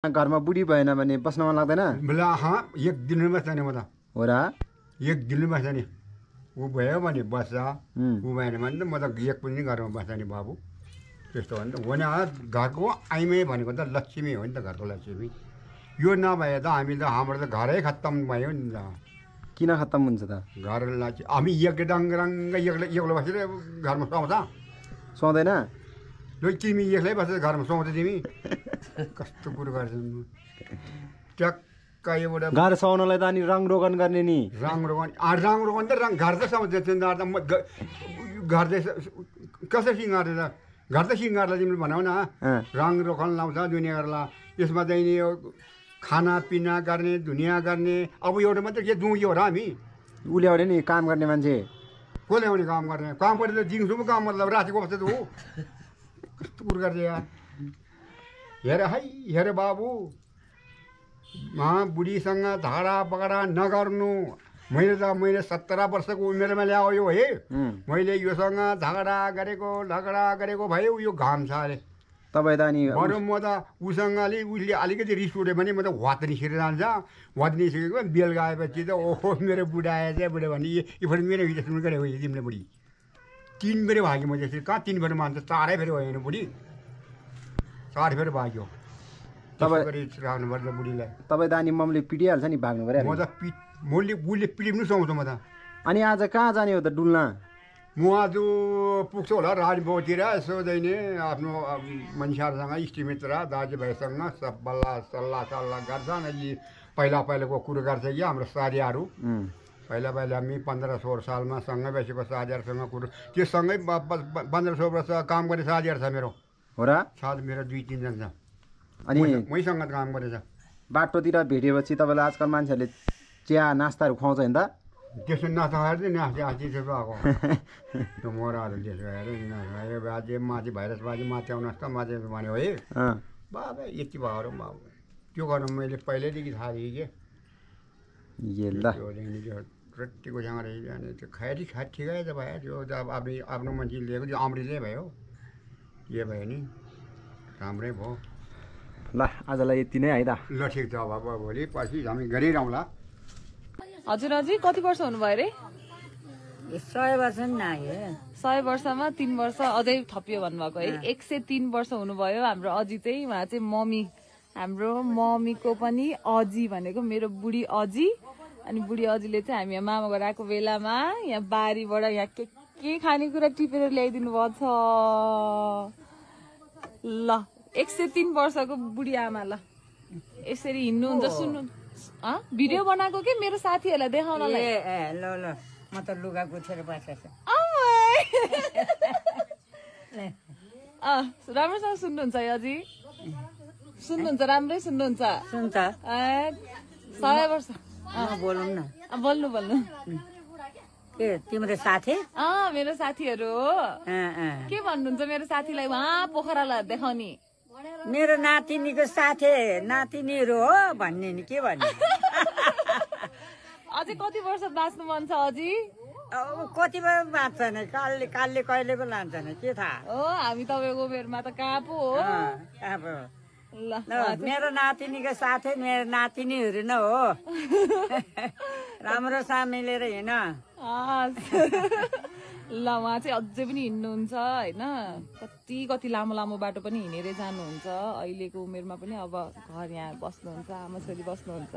घरमा बुढी भएन भने बस्न मन लाग्दैन बेला एक दिन बस्दैन म त हो र एक दिन बस्दैन ऊ भयो भने बस्छ ऊ भएन भने त म त एक पनि घरमा बस्दैन बाबु त्यस्तो हो नि त हो नि घरको आइमै भनेको त लक्ष्मी हो नि त घरको लक्ष्मी यो नभए त हामी त हाम्रो त घरै खत्तम भयो नि त किन खत्तम हुन्छ त घरलाई हामी एक डङ्गरङ्ग एक्लो बसेर घरमा सुहाउँछ सुहाउँदैन ल तिमी एक्लै बसेर घरमा सुहाउँछ तिमी कस्तो कुरो गर्छन् ट्याक्क एउटा घर सुहाउनलाई त अनि रङ रोगन गर्ने नि रङ रोगन त घर त समाउँछ घर चाहिँ कसरी सिँगार्छ त घर त सिँगार्ला तिमीले भनौ न रङ रोगन लाउँछ दुनियाँ गर्ला यसमा चाहिँ नि यो खानापिना गर्ने दुनियाँ गर्ने अब एउटा मात्रै के दुई हो र हामी ऊ ल्याउने नि काम गर्ने मान्छे को ल्याउने काम गर्ने काम पऱ्यो त दिउँसो पो काम मतलब रातिको बस्छ त हो कस्तो कुरो गर्छ यार हेर है हेर बाबु बुढीसँग झगडा पगडा नगर्नु मैले 17 वर्षको उमेरमा ल्यायो यो है मैले योसँग झगडा गरेको भयो यो घाम छ अरे तपाईँ त अनि बरु म त उसँग उसले अलिकति रिस उठ्यो भने म त वात निस्केर जान्छ वात निस्केको बेल गएपछि त ओहो मेरो बुढा आएछ बुढा भने यो फेरि मेरो हिजो सुन्नु गरेको तिमीले बुढी 3 बेर भाग्यो म त्यसरी कहाँ 3 बेर मान्छ 4 फेरि होइन बुढी 4 फेरि भाग्यो राख्नुपर्छ बुढीलाई तपाईँ त अनि मम्मीले पिटिहाल्छ नि भाग्नु पऱ्यो म त उसले पिटी पनि सुहाउँछु म त अनि आज कहाँ जाने हो त डुल्न म आज पुग्छु होला राजबाउतिर यसो दैने आफ्नो मान्छेहरूसँग इष्टमित्र दाजुभाइसँग सल्लाह गर्छन् यी पहिलाको कुरो गर्छ कि हाम्रो साथीहरू पहिला हामी 15-16 सालमा सँगै बसेको साथीहरूसँग कुरो त्यो सँगै 15-16 वर्ष काम गर्ने साथीहरू छ मेरो हो र साथ मेरो 2-3 जना छ अनि मैसँग काम गरेछ बाटोतिर भेटेपछि तपाईँलाई आजकल मान्छेहरूले चिया नास्ताहरू खुवाउँछ नि त त्यसो नास्ता खाएर चाहिँ नास्ता त्यसो आएको त्यो मोराहरू त्यसो खाएर बाजे माथि भाइरस बाजे माथि आउनुहोस् त माथि भन्यो है बाबा यति भयो बाबु त्यो गर्नु मैले पहिल्यैदेखि थाहा थिएँ कि रट्टीकोसँग रहेछ अनि त्यो खाएरी ठिकै त भयो त्यो त अब आफ्नो मान्छे लिएको त्यो अमृतै भयो के भयो नि राम्रै भयो ल आजलाई यति नै है त ल ठिक छ अब भोलि पछि हामी गरिरहँला हजुर अझै कति वर्ष हुनुभयो अरे 100 वर्ष नि 100 वर्षमा 3 वर्ष अझै थपियो भन्नुभएको है 103 वर्ष हुनुभयो हाम्रो अजी चाहिँ उहाँ चाहिँ मम्मी हाम्रो मम्मीको पनि अजी भनेको मेरो बुढी अजी अनि बुढी अजीले चाहिँ हामी मामा घर आएको बेलामा यहाँ बारीबाट यहाँ के खानेकुरा टिपेर ल्याइदिनु भएको छ ल 103 वर्षको बुढी आमा ल यसरी हिँड्नुहुन्छ सुन्नु भिडियो बनाएको कि मेरो साथीहरूलाई देखाउनलाई ल म त लुगा गुछेर बसेछ राम्रोसँग सुन्नुहुन्छ है अझै सुन्नुहुन्छ राम्रै सुन्नुहुन्छ सुन्छ 100 वर्ष बोलौँ न बोल्नु के तिम्रो साथी मेरो साथीहरू हो के भन्नुहुन्छ मेरो साथीलाई उहाँ पोखरालाई देखाउने मेरो नातिनीको साथी नातिनीहरू हो भन्ने नि के भन्ने अझै कति वर्ष बाँच्नु मन छ अझै कति बेर बाँच्छ नि कालले कहिलेको लान्छ नि के थाहा हो हामी तपाईँको उमेरमा त कहाँ पो हो अब मेरो नातिनीको साथै मेरो नातिनीहरू नै हो राम्रोसँग मिलेर हिँड ल उहाँ चाहिँ अझै पनि हिँड्नुहुन्छ होइन कति लामो बाटो पनि हिँडेरै जानुहुन्छ अहिलेको उमेरमा पनि अब घर यहाँ बस्नुहुन्छ आमा छोरी बस्नुहुन्छ